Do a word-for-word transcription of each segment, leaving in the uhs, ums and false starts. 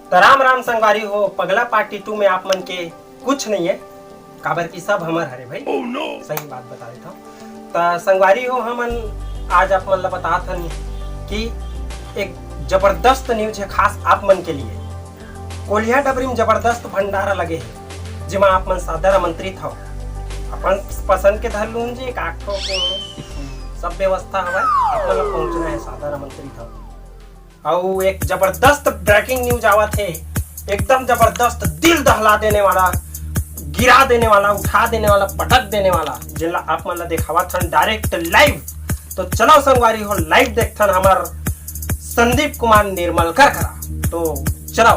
त राम राम संगवारी हो, पगला पार्टी टू में आप मन के कुछ नहीं है, काबर कि सब हमर हरे भाई। सही बात बता देता हूँ। त संगवारी हो, हमन आज आप मन ला बतात हन कि एक जबरदस्त न्यूज है खास आप मन के लिए। कोलिया डबरी में जबरदस्त भंडारा लगे है, जेमा आप मन सादर आमंत्रित हव। अपन पसंद के धर लून जी, एक आठ ठो के सब व्यवस्था हवय, आप मन ला पहुंचना है, सादर आमंत्रित हव। अउ एक जबरदस्त ब्रेकिंग न्यूज आवत है, एकदम जबरदस्त, दिल दहला देने वाला, गिरा देने वाला, उठा देने वाला, पटक देने वाला, जेला आप मन ला देखावत हन डायरेक्ट लाइव। तो चलो संगवारी हो, लाइव देखथन हमर संदीप कुमार निर्मलकर करा। तो चलो।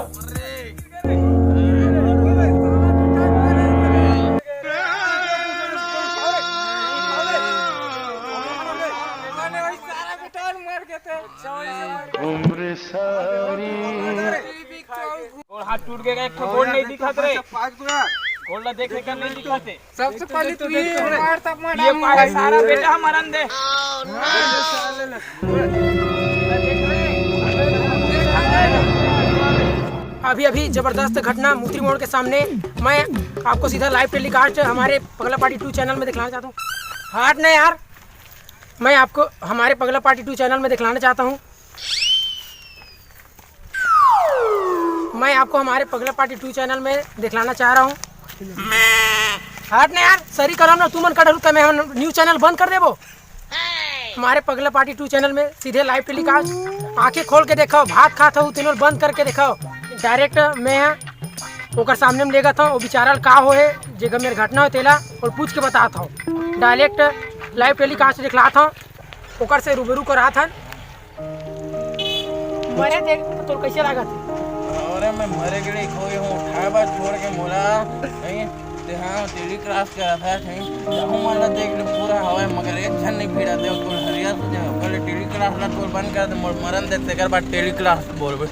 गोड़ हाथ टूट गया, एक ठो गोड़ नहीं दिखत रे। गोड़ ला देख, नहीं दिखत है। सबसे पहले तू ये मार, तब मार ये डाल। पाए सारा बेटा मरन दे। अभी अभी जबरदस्त घटना मुत्री मोड़ के सामने। मैं आपको सीधा लाइव टेलीकास्ट हमारे पगला पार्टी टू चैनल में दिखलाना चाहता हूँ। हट ना यार, मैं आपको हमारे पगला पार्टी टू चैनल में दिखलाना चाहता हूँ। मैं आपको हमारे पगला पार्टी टू चैनल में दिखलाना चाह रहा हूँ। हट ना यार, सरी कलम ना, तू मन कटहल का मैं न्यूज चैनल बंद कर देबो। हमारे पगला पार्टी टू चैनल में सीधे लाइव टेलीकास्ट, आंखें खोल के देखो, भात खात हो तेनो बंद करके देखो। डायरेक्ट मैं ओकर सामने में लेगत हूँ, वो बेचारा ल का होए, जे गंभीर घटना हो तेला, और पूछ के बतात हूँ। डायरेक्ट लाइव टेलीकास्ट दिखलात हूँ, ओकर से रूबरू करात हन। मरे देख तो तोर कैसे लागत है? अरे मैं मरे गिरे खो गए हूँ, उठाए बार छोड़ के मोला, नहीं, ते हाँ, टेली क्रॉस करा था, नहीं, जाऊँ माला देख ले पूरा हवा है, मगर एक झन नहीं भिड़ा दे, तो हरिया से जाओ, पहले टेली क्रॉस ला तोर बंद कर दे, मोर मरन दे, तेकर बाद टेली क्रॉस बोलबे।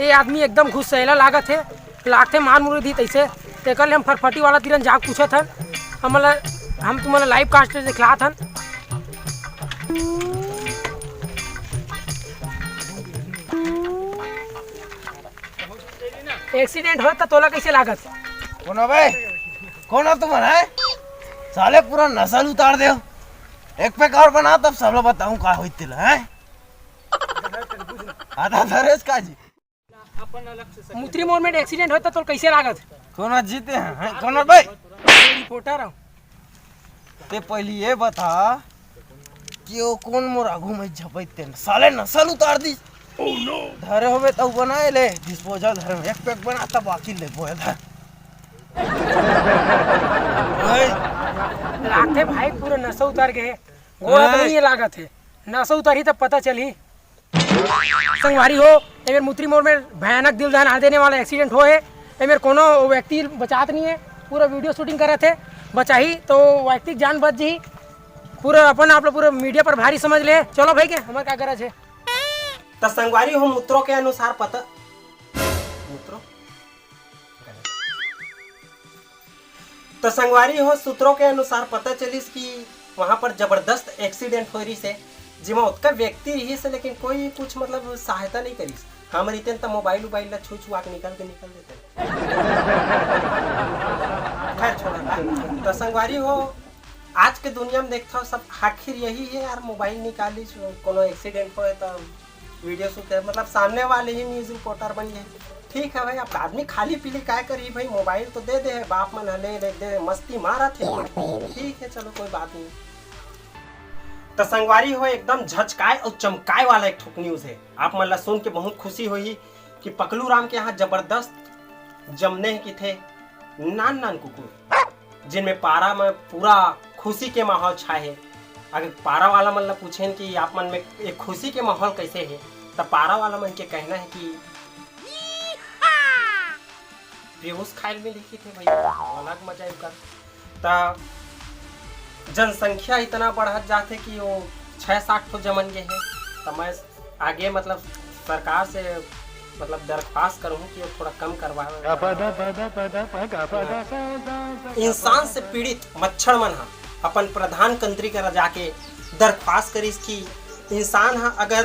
ये आदमी एकदम घुसेला लागत है। लागथे मार मुरी दी तैसे, तेकर ले हम फरफटी वाला तीरन जाके पूछत हन। हमला, हम तुमन ला लाइव कास्ट दिखलात हन। एक्सीडेंट होत त तोला कैसे लागत? कौन हो बे? कौन हो तुमन, हैं? साले पूरा नस्ल उतार दे। एक पैक और बना, तब सब लोग बताऊं का होई तेला, हैं? आधा धरेस का जी? मुत्री मोड़ में एक्सीडेंट होता तो कैसे लागत? कोनो जीते हैं, हैं? कोनो भाई? रिपोर्टर हूँ। ते पहली ये बता कि वो कौन मोर आगू में झपैत तेन साले नस्ल उतार दी। धरे होवे तो बनाए ले डिस्पोजल, धरे में एक पैक बना तब बाकी ले बोए धर। भाई। लागते भाई पूरा नशा उतार गए। गोड़ा तो नहीं लागत है, नशा उतारी तब पता चली। संगवारी हो, एमेर मुत्री मोड़ में भयानक दिल दहला देने वाला एक्सीडेंट हो है। एमेर कोनो व्यक्ति बचात नहीं है, पूरा वीडियो शूटिंग करत है। बचाही तो व्यक्ति जान बच जी। पूरा अपन आप लोग पूरा मीडिया पर भारी समझ ले। चलो भाई के हमारे का गरज है। त संगवारी हो, मुत्रो के अनुसार पता, मुत्रो? त संगवारी हो, सूत्रों के अनुसार पता चलिस कि वहां पर जबरदस्त एक्सीडेंट हो रही से, जिमा ओतका व्यक्ति रही से, लेकिन कोई कुछ मतलब सहायता नहीं करिस। हम रहितेन त मोबाइल उबाइल ला छू छुआ के निकल के निकल देते। खैर छोड़ा ना। त संगवारी हो, आज के दुनिया में देखता हूँ सब आखिर यही है यार, मोबाइल निकालिस, कोनो एक्सीडेंट होए त वीडियो शूट करे, मतलब सामने वाले ही न्यूज रिपोर्टर बन गए। ठीक है भाई, अब आदमी खाली पीली काय करी भाई, मोबाइल तो दे दे है, बाप मन ह ले ले दे, मस्ती मारत है। ठीक है, चलो कोई बात नहीं। त संगवारी हो, एकदम झचकाए और चमकाए वाला एक ठोक न्यूज है। आप मन ला सुन के बहुत खुशी होही कि पकलू राम के यहाँ जबरदस्त जमने हैं किथे नान नान कुकुर, जिनमें पारा में पूरा खुशी के माहौल छाए हे। अगर पारा वाला मन ला पूछेन कि आप मन में एक खुशी के माहौल कैसे है, त पारा वाला मन के कहना है कि बेहोश खायल में लिखी थे भैया, अलग मजा ही कर। त जनसंख्या इतना बढ़त जाथे कि वो छह सात ठो जमन गे हे। त मैं आगे मतलब सरकार से मतलब दरख्वास्त करूँ कि वो थोड़ा कम करवावे। इंसान से पीड़ित मच्छर मन ह अपन प्रधानमंत्री करा जाके दरख्वास्त करिस कि इंसान ह अगर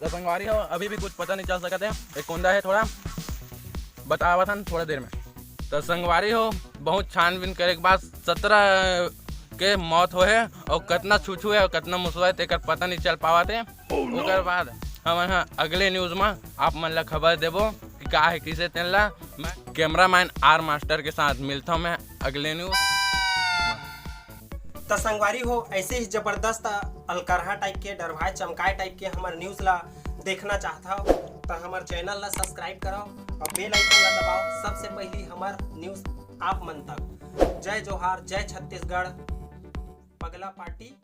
तो संगवारी हो, अभी भी कुछ पता नहीं चल सकत हे। एक कुंदा हे, थोड़ा बतावत हन थोड़ा देर में। तो संगवारी हो, बहुत छानबीन करे के बाद सत्रह के मौत होए हे, और कतना छुछू हे और कतना मुसवा हे, तेकर पता नहीं चल पावत हे। ओकर बाद हमन ह अगले न्यूज में आप मन ला खबर देबो कि का हे, किसे तेन ला। मैं कैमरामैन आर मास्टर के साथ मिलता हूँ मैं अगले न्यूज। त संगवारी हो, ऐसे ही जबरदस्त अलकरहा टाइप के, डरवाए चमकाए टाइप के हमर न्यूज ला देखना चाहत हव, त हमर चैनल ला सब्सक्राइब करव और बेल आइकन ला दबाव, सबसे पहली हमर न्यूज आप मन तक। जय जोहार, जय छत्तीसगढ़, पगला पार्टी।